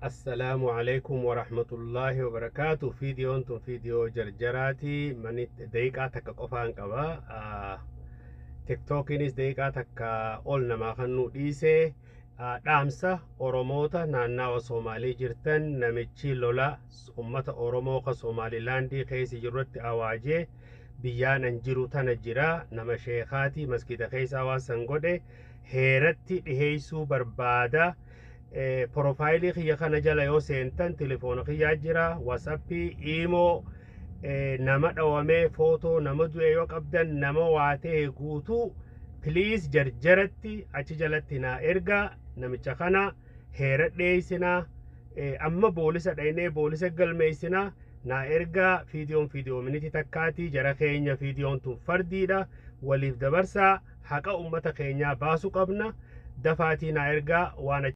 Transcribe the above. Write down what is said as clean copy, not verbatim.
Assalaamu alaikum warahmatullaahi wabarakaatu. Fiidiyoon tun fiidiyoo jarjaraati. Mani daqiiqaa takka qofaan qaba. Tiktookiinis daqiiqaa takka ol namaa kan nu dhiise. Dhaamsa Oromoota naannawa Soomaalii jirtan, namichi lola ummata Oromoo ka Somaalilaandii keessa jirrutti awaajee biyyaan an jiru tana jira. Nama sheekaati, maskiida keessaa waan san godhe heeratti dhiheessuu barbaada. Porofaayilii kiyya kana jala yoo seentan telefoona kiyyaa jira, WhatsAppii, imo, nama dhawamee, footoo nama du'e yoo qabdan, nama waa ta'e guutuu, please jarjaratti achi jalatti naa ergaa. Namicha kana heera dhiyeessinaa, amma boolisa dhaynee boolisa galmeessinaa. Naa ergaa. Fiidiyoon fiidiyoo minitii takkaatii jara keenya. Fiidiyoon tun fardiidha, waliif dabarsaa. Haqa ummata keenyaa baasuu qabna. Dafaatii naa ergaa waan.